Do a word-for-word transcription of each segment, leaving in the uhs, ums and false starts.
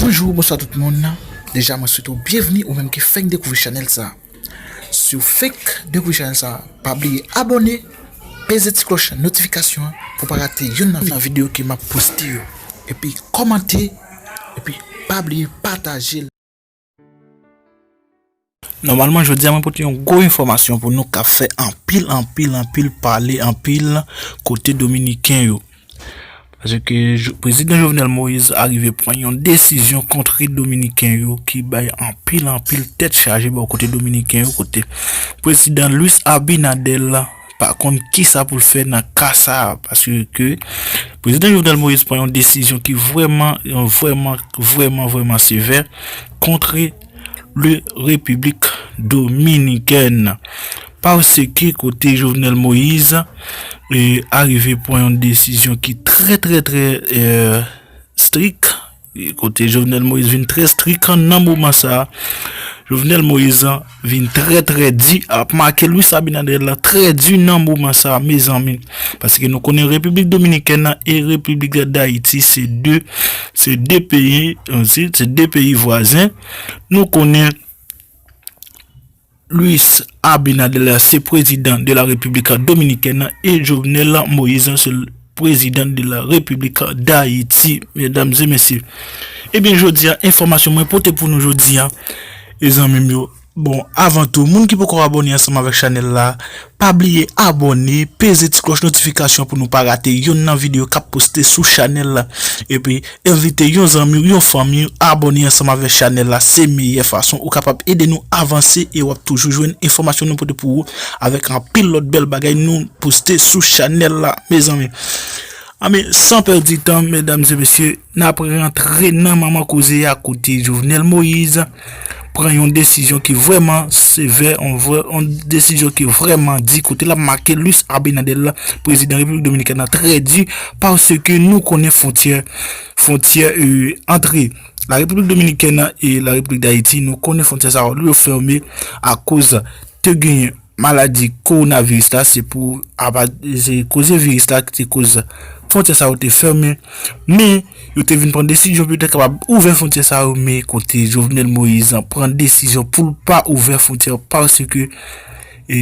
Bonjou, bonswa tout moun. Deja, mwen swete w byenvni ou menm ki fèk dekouvri chanèl sa. Si w fèk dekouvri chanèl sa, pa bliye abòne, peze ti klòch notifikasyon an pou w pa rate youn nan videyo ke m ap poste yo. Epi kòmante, epi pa bliye pataje l. Nòmalman, jodi a mwen pote yon gwo enfòmasyon pou nou k ap fè anpil, anpil, anpil pale, anpil kote Dominiken yo. Paske prezidan Jovenel Moïse arive pran yon desizyon kont Dominiken yo ki bay anpil, anpil tèt chaje bò kote Dominiken yo, kote prezidan Luis Abinader pa konn kisa pou l fè nan ka sa a, paske prezidan Jovenel Moïse pran yon desizyon ki vrèman, vrèman, vrèman, vrèman sevè kont Repiblik Dominikèn. Paske kote Jovenel Moïse e, arive pran yon desizyon ki trè, trè, trè e, strik. Kote Jovenel Moïse vin trè strik nan moman sa a. Jovenel Moïse vin trè, trè di, ap make Luis Abinader la trè di nan moman sa a, mezanmi. Paske nou konnen Repiblik Dominikèn nan e Repiblik Dayiti se de, se de peyi, se, se de peyi vwazen. Nou konnen Luis Abinader se prezidan de la Repiblik Dominikèn e Jovenel Moïse se prezidan de la Repiblik Dayiti, medam e mesye. Ebyen, jodi a, enfòmasyon mwen pote pou nou jodi a, e zanmi m yo. Bon, avan tou, moun ki poko abòne ansanm avèk chanèl la, pa bliye abòne, peze ti klòch notifikasyon pou nou pa rate youn nan videyo k ap poste sou chanèl la. Epi, envite yon zanmi w, yon fanmi w, abòne ansanm avèk chanèl la. Se meyè fason ou kapab ede nou avanse e w ap toujou jwenn enfòmasyon nou pote pou ou avèk anpil lòt bèl bagay nou poste sou chanèl la, mezanmi. Anben, san pèdi tan, medam e mesye, n ap rantre nan manman koze a kote Jovenel Moïse pran yon desizyon ki vrèman sevè, yon vrè, yon desizyon ki vrèman di kote l ap make Luis Abinader, prezidan Repiblik Dominikèn nan, trè di, paske nou konnen fwontyè, fwontyè e, antre la Repiblik Dominikèn e la Repiblik Dayiti, nou konnen fwontyè sa yo, yo fèmen akoz te genyen maladi kowonaviris la, se pou apa, se koze viris la ki te koz fwontyè sa yo te fèmen. Men, yo te vin pran desizyon pou yo te kapab ouvè fwontyè sa yo, men kote Jovenel Moïse pran desizyon pou l pa ouvè fwontyè paske e,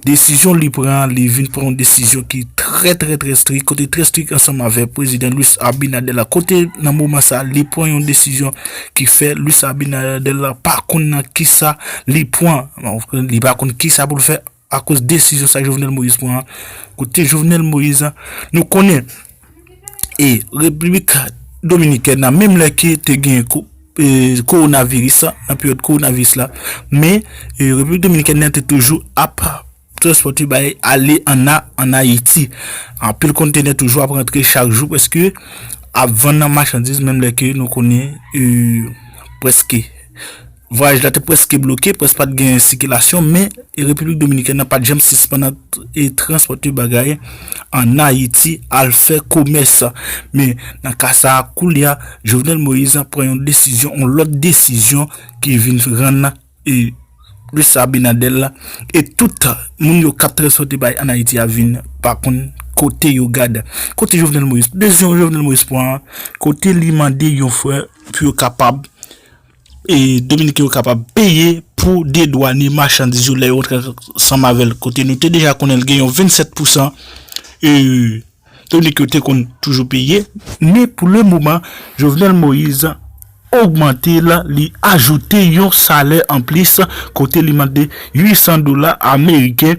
desizyon li pran, li vin pran yon desizyon ki trè, trè, trè strik, kote trè strik ansanm avèk prezidan Luis Abinader la. Kote nan moman sa, li pran yon desizyon ki fè Luis Abinader la pa konn nan kisa li pran. Li pa konn kisa pou l fè akoz desizyon sa Jovenel Moïse pran an. Kote Jovenel Moïse, nou konnen, e Repiblik Dominikèn nan, menm lè ke te gen ko-, e, kowonaviris la, nan peryòd kowonaviris la, men e, Repiblik Dominikèn nan te toujou ap transpòte bagay ale ann A-, ann Ayiti. Anpil kontenè toujou ap rantre chak jou, prèske ap vann nan machandiz, menm lè ke nou konnen e, prèske vwayaj la te prèske bloke, prèske pa t gen sikilasyon, men e, Repiblik Dominikèn nan pa t janm sispann ap, e, transpòte bagay ann Ayiti al fè komès. Men nan ka sa a, koulye a, Jovenel Moïse pran yon desizyon, yon lòt desizyon ki vin rann e, Luis Abinader la, e tout moun yo k ap transpòte bagay ann Ayiti a vin pa konn kote yo gad. Kote Jovenel Moïse, desizyon Jovenel Moïse pran an, kote li mande yon frè pou yo kapab, e, Dominiken yo kapab peye pou dedwane machandiz yo lè yo rantre ansanm avè l. Kote nou te deja konnen l gen yon vennsèt pousan, e, Dominiken yo te konn toujou peye, men pou le moman, Jovenel Moïse ogmante l, li ajoute yon salè anplis kote li mande uit san dola ameriken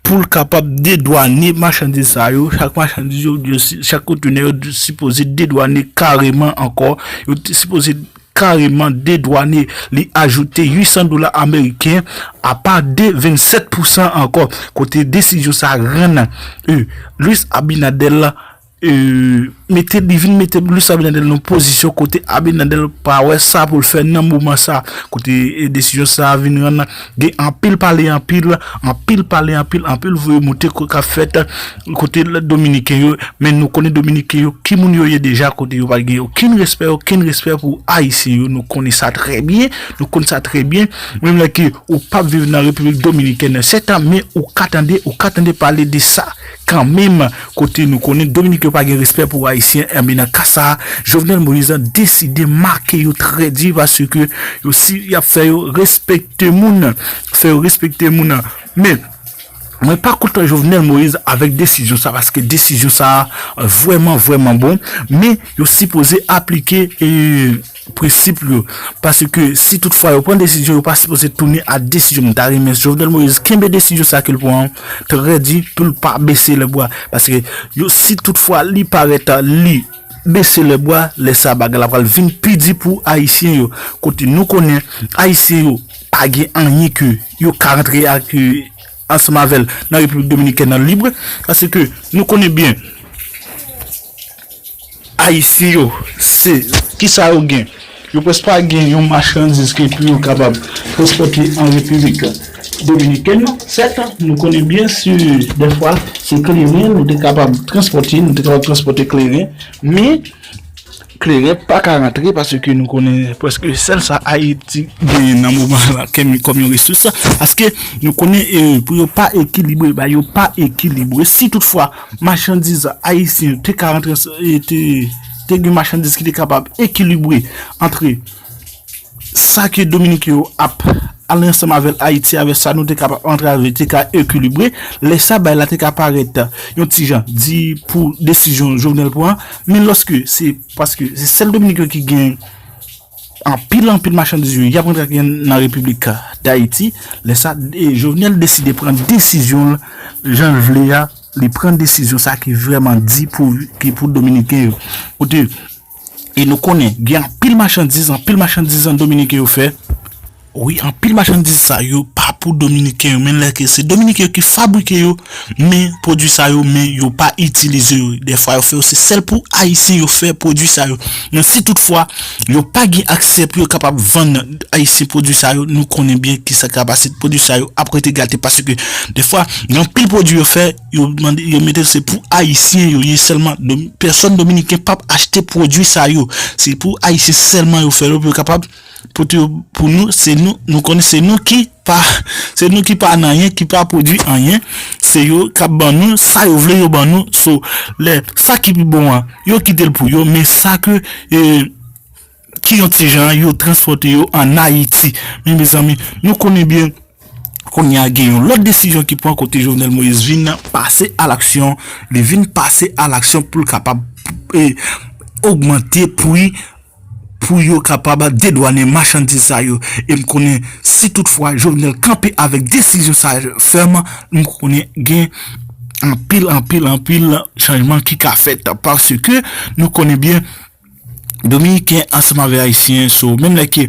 pou l kapab dedwane machandiz sa yo. Chak machandiz yo, yo si-, chak kontenè yo sipoze dedwane kareman ankò. Yo te sipoze kareman dedwane, li ajoute uit san dola ameriken, apa de vennsèt pousan ankò, kote desizyon sa rann, e, Luis Abinader, e, mete, li vin mete Luis Abinader nan pozisyon kote Abinader pa wè sa pou l fè nan moman sa, kote, e, desizyon sa vin rann gen anpil pale anpil, anpil pale anpil, anpil voye moute ko-, k ap fèt kote Dominiken yo, men nou konnen Dominiken yo, ki moun yo ye deja, kote yo pa gen okenn respè, okenn respè pou Ayisyen yo, nou konnen sa trè byen, nou konn sa trè byen, menm lè ke ou p ap viv nan Repiblik Dominikèn nan, sètan, men ou ka tande, ou ka tande pale de sa kanmenm, kote nou konnen Dominiken yo pa gen respè pou Ayisyen. Ayisyen, enben nan ka sa a, Jovenel Moïse deside make yo trè di paske yo si y ap fè yo respekte moun, fè yo respekte moun. Men, mwen pa kontan Jovenel Moïse avèk desizyon sa paske desizyon sa a vrèman, vrèman bon, men yo sipoze aplike e, prensip yo. Paske si toutfwa yo pran desizyon, yo pa sipoze tounen a desizyon. Mwen ta renmen Jovenel Moïse kenbe desizyon sa ke l pran an trè di pou l pa bese lèbwa. Paske yo, si toutfwa li parèt li bese lèbwa, lè sa bagay la pral vin pi di pou Ayisyen yo. Kote nou konnen Ayisyen yo pa gen anyen ke yo ka rantre ak, ansanm avè l nan Repiblik Dominikèn nan lib. Paske nou konnen byen, Ayisyen yo, se kisa yo gen? Yo prèske pa gen yon machandiz ke pou yo kapab transpòte an Repiblik Dominikèn. Sèt, nou konnen byen si dèfwa se kleren nou te kapab transpòte, nou te kapab transpòte kleren, men kleren pa ka rantre paske nou konnen prèske sèl sa Ayiti genyen nan moman la kèm- kòm yon resous. Paske nou konnen e, pou yo pa ekilibre, ba yo pa ekilibre. Si toutfwa machandiz ayisyen yo te ka rantre, e, te, te gen machandiz ki te kapab ekilibre antre sa ke Dominiken yo ap ale ansanm avèk Ayiti, avèk sa nou te kapab antrave, te ka ekilibre. Lè sa, bay la te ka parèt yon ti jan di pou desizyon Jovenel pran, men lòske se paske se sèl Dominiken yo ki gen anpil, anpil machandiz yo y ap rantre ak yo nan Repiblik Dayiti, lè sa, e, Jovenel deside pran desizyon l jan l vle a, li pran desizyon sa ki vrèman di pou, ki pou Dominiken yo. Kote, e nou konnen, gen anpil machandiz, anpil machandiz an Dominiken yo fè. Wi, anpil machandiz sa yo pa pou Dominiken yo, men lè ke se Dominiken yo ki fabrike yo, men pwodui sa yo, men yo pa itilize yo. Dèfwa yo fè yo se sèl pou Ayisyen yo fè pwodui sa yo. Men si toutfwa yo pa gen aksè pou yo kapab vann Ayisyen pwodui sa yo, nou konnen byen kisa k ap pase, pwodui sa yo ap rete gate paske dèfwa gen anpil pwodui yo fè, yo mande, yo mete se pou Ayisyen yo ye sèlman. Dom- pèsòn Dominiken p ap achte pwodui sa yo. Se pou Ayisyen sèlman yo fè yo pou yo kapab pou, pou nou, se nou, nou konnen se nou ki pa, se nou ki pa nan anyen, ki pa pwodui anyen. Se yo k ap ban nou sa yo vle yo ban nou. So, lè sa ki pi bon an, yo kite l pou yo, men sa ke, e, ki yon ti jan yo transpòte yo ann Ayiti. Men mezanmi, nou konnen byen, kounye a gen yon lòt desizyon ki pran kote Jovenel Moïse vin pase a laksyon, li vin pase a laksyon pou l kapab, e, ogmante pri pou yo kapab dedwanen machandiz sa yo. E m konnen si toutfwa Jovenel kanpe avèk desizyon sa fèm, m konnen gen anpil, anpil, anpil chanjman ki ka fèt. Paske nou konnen byen, Dominiken ansanm avèk Ayisyen, so, menm lè ke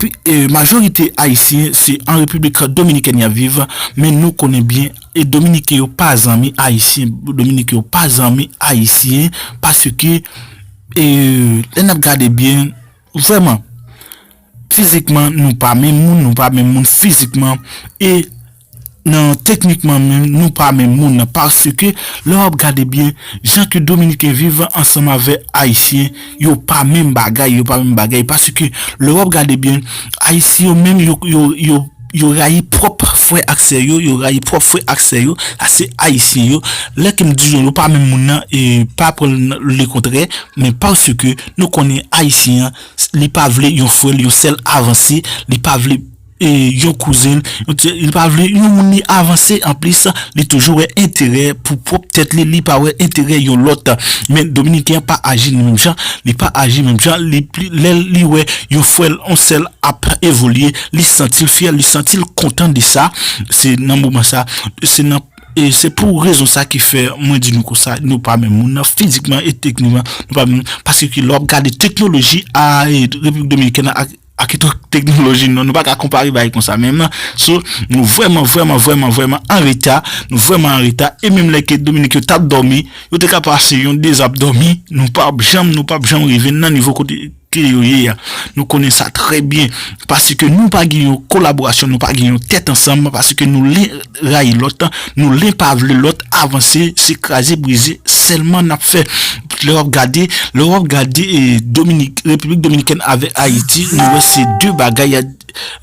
pi- e, majorite Ayisyen se an Repiblik Dominikèn y ap viv, men nou konnen byen, e Dominiken yo pa zanmi Ayisyen, Dominiken yo pa zanmi Ayisyen, paske, e, lè n ap gade byen, vrèman, fizikman, nou pa menm moun, nou pa menm moun fizikman, e nan teknikman menm, nou pa menm moun nan, paske lè w ap gade byen, jan ke Dominiken viv ansanm avèk Ayisyen, yo pa menm bagay, yo pa menm bagay, paske lè w ap gade byen, Ayisyen yo menm, yo, yo, yo, yo rayi pwòp frè ak sè yo, yo rayi pwòp frè ak sè yo, sa se Ayisyen yo. Lè ke m di yo, yo pa menm moun nan, e pa pran l lekontrè, men paske nou konnen Ayisyen an, li pa vle yon frè l, yon sè l avanse, li pa vle, e, yon kouzen l, yon ti- li pa vle yon moun li avanse. Anplis, li toujou wè enterè pou pwòp tèt li, li pa wè enterè yon lòt. Men Dominiken an pa aji menm jan, li pa aji menm jan, li pli- lè li wè yon frè l, yon sè l ap evolye, li santi l fyè, li santi l kontan de sa. Se nan moman sa, se nan, e se pou rezon sa ki fè mwen di nou konsa, nou pa menm moun nan fizikman e teknikman, nou pa menm, paske lè w ap gade teknoloji a, e, Repiblik Dominikèn nan ak, ak teknoloji nou, nou pa ka konpare bagay konsa menm nan. So, nou vrèman, vrèman, vrèman, vrèman an reta, nou vrèman an reta, e menm lè ke Dominik yo t ap dòmi, yo te ka pase yon de zan ap dòmi, nou p ap janm, nou p ap janm rive nan nivo kote ke yo ye a. Nou konnen sa trè byen, paske nou pa gen yon kolaborasyon, nou pa gen yon tèt ansanm, paske nou len rayi lòt, nou len pa vle lòt avanse, se kraze brize sèlman n ap fè. Lè w ap gade, lè w ap gade, e, Dominik, Repiblik Dominikèn avèk Ayiti, nou wè se de bagay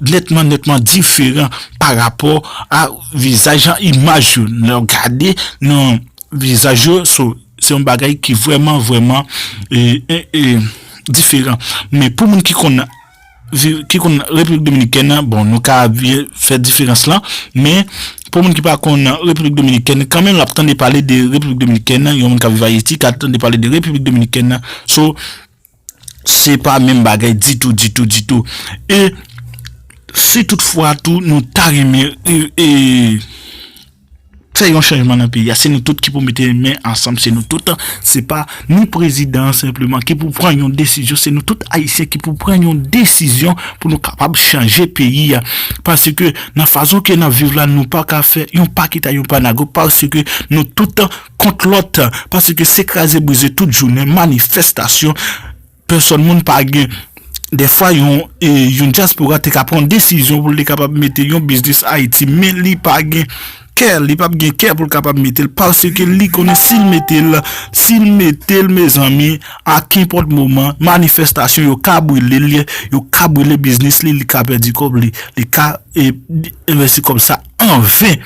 nètman, nètman diferan pa rapò a vizaj, imaj yo. Lè w gade nan vizaj yo, so, yon bagay ki vrèman, vrèman e, e, e, diferan. Men pou moun ki konn vi- ki konn Repiblik Dominikèn nan, bon, nou ka byen fè diferans lan, men pou moun ki pa konn Repiblik Dominikèn, kanmenm l ap tande pale de Repiblik Dominikèn nan, yon moun k ap viv Ayiti ka tande pale de Repiblik Dominikèn nan. So, se pa menm bagay ditou, ditou, ditou. E si toutfwa tou nou ta renmen e, e, fè yon chanjman nan peyi a, se nou tout ki pou mete men ansanm, se nou tout. Se pa ni prezidan an senpleman ki pou pran yon desizyon, se nou tout Ayisyen ki pou pran yon desizyon pou nou kapab chanje peyi a. Paske nan fason ke n ap viv la, nou pa ka fè yon pa kita yon pa nago, paske nou tout kont lòt, paske se kraze brize tout jounen, manifestasyon, pèsòn moun pa gen. Dèfwa yon, e, yon dyaspora te ka pran desizyon pou l te kapab mete yon biznis Ayiti, men li pa gen kè, li p ap gen kè pou l kapab mete l, paske li konnen si l mete l, si l mete l, mezanmi, a kenpòt moman, manifestasyon yo ka brile l, yo ka brile biznis li, li ka pèdi kòb li, li ka e, envesti kòb sa an ven.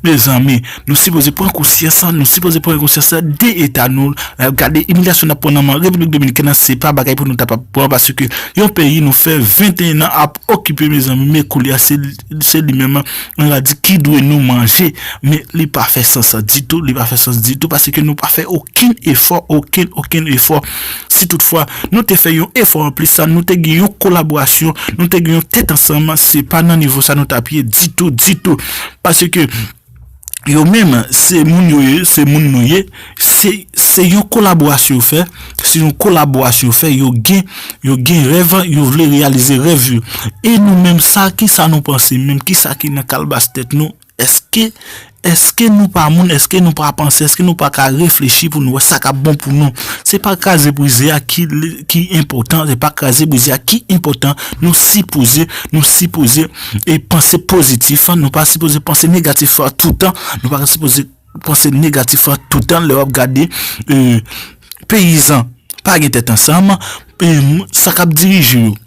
Mezanmi, nou sipoze pran konsyans, nou sipoze pran konsyans de eta nou. Gade imilyasyon n ap pran nan men Repiblik Dominikèn nan, se pa bagay pou nou ta pran, paske yon peyi nou fè venteyen an ap okipe, mezanmi, men koulye a se, se li menm, nou la di ki dwe nou manje. Men li pa fè sans ditou, li pa fè sans ditou, paske nou pa fè okenn efò, okenn, okenn efò. Si toutfwa nou te fè yon efò anplis sa, nou te gen yon kolaborasyon, nou te gen yon tèt ansanm, se pa nan nivo sa nou t ap ye ditou, ditou. Paske yo menm, se moun yo ye, se moun nou ye, se, se yon kolaborasyon yo fè, se yon kolaborasyon yo fè, yo gen, yo gen rèv, yo vle reyalize rèv yo. E nou menm sa, kisa nou panse menm, kisa ki nan kalbas tèt nou? Èske, èske nou pa moun, èske nou pa panse, èske nou pa ka reflechi pou nou wè sa k ap bon pou nou? Se pa kraze brize a ki, ki enpòtan, se pa kraze brize a ki enpòtan. Nou sipoze, nou sipoze e panse pozitif, nou pa sipoze panse negatif toutan, nou pa sipoze panse negatif toutan lè w ap gade e, peyizan pa gen tèt ansanm, e, sa k ap dirije yo,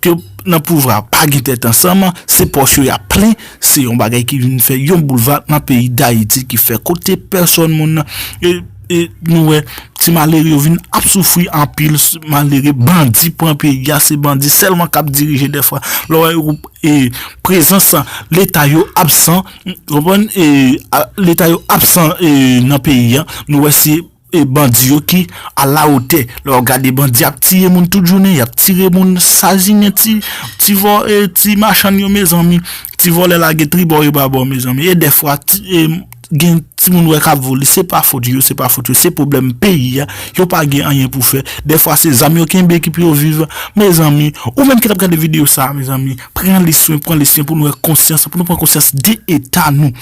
ke nan pouvwa pa gen tèt ansanm, se pòch yo y ap plen, se yon bagay ki vin fè yon boulva nan peyi Dayiti ki fè kote pèsòn moun, e, e, nou wè ti malere yo vin ap soufri anpil, malere bandi pran peyi a, se bandi sèlman k ap dirije dèfwa. Lè w wè e, prezans Leta yo absan, konprann, e, a, Leta yo absan e, nan peyi a, nou wè se e bandi yo ki alawotè. Lè w gade bandi ap tiye moun tout jounen, y ap tire moun sajinen ti, ti vò, e, ti machann yo, mezanmi. Ti vòlè lage tribò e babò, mezanmi. E dèfwa, ti, e, gen timoun wè k ap vole. Se pa fòt yo, se pa fòt yo. Se pwoblèm peyi a. Yo pa gen anyen pou fè. Dèfwa, se zam yo kenbe ki pou yo viv. Mezanmi, ou menm ki t ap gade videyo sa a, mezanmi, pran lisyon, pran lisyon pou nou wè konsyans, pou nou pran konsyans de eta nou.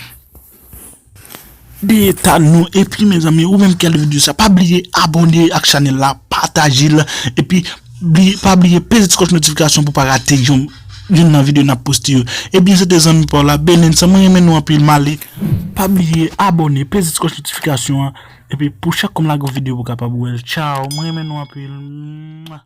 De eta nou. Epi, mezanmi, ou menm ki al videyo sa, pa bliye abòne ak chanèl la, pataje l, epi bliye, pa bliye peze ti klòch notifikasyon pou pa rate yon, youn nan videyo n ap poste yo. Ebyen, se te zanmi pa w la, Benensa, mwen renmen nou anpil, m ale. Pa bliye abòne, peze ti klòch notifikasyon an, epi pou chak kou m lage yon videyo, pou w kapab wè l. Tchaw, mwen renmen nou anpil. Mwa.